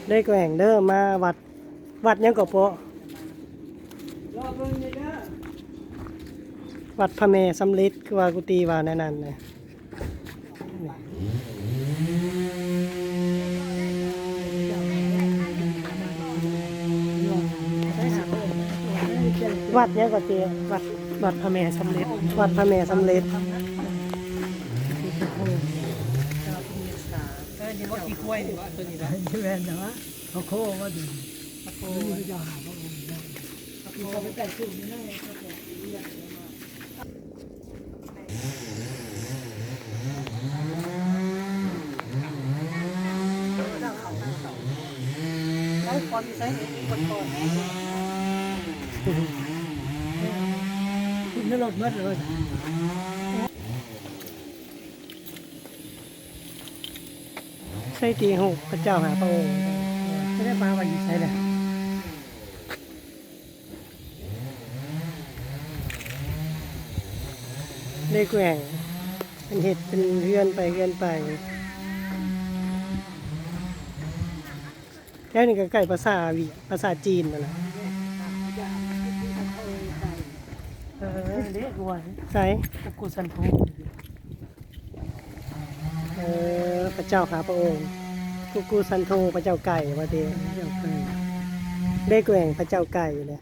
ເດ້ແກວ່ງເດີ ມາວັດ ວັດຫຍັງກໍເປາະ ວັດພະແມ່ສຳເລັດ ຄືວ່າກຸຕິວ່າແນວນັ້ນນະ. ວັດຫຍັງກໍເຕ ວັດ ວັດພະແມ່ສຳເລັດ ວັດພະແມ່ສຳເລັດ. ເອີ ນີ້ບໍ່ຂີ້ຄວາຍນີ້ບໍ່ ຕົວນີ້ບໍ່ ແມ່ນແຕ່ວ່າ ພະໂຄວ່າດີ ພະໂຄ ໃສ່ຕີຫູບພະເຈົ້າຫ້າພະອົງ ຈະໄດ້ປາໄວ້ຢູ່ໃສລະ? ເດ້ແກວ່ງ ເພິ່ນເຮັດເປັນເຮືອນໄປເຮືອນໄປ. ແຖວນີ້ກໍໃກ້ພາສາຫວຽດ ພາສາຈີນນັ້ນແຫຼະ. ເອີ ເດ້ ໃສ ກຸກຸສັນໂທ ເອີ ພະເຈົ້າຂ້າພະອົງ ກຸກຸສັນໂທ ພະເຈົ້າໄກ່ວ່າຕິ ພະເຈົ້າໄກ່ ເດ້ແກວ່ງພະເຈົ້າໄກ່ເດ້.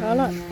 ເອົາລະ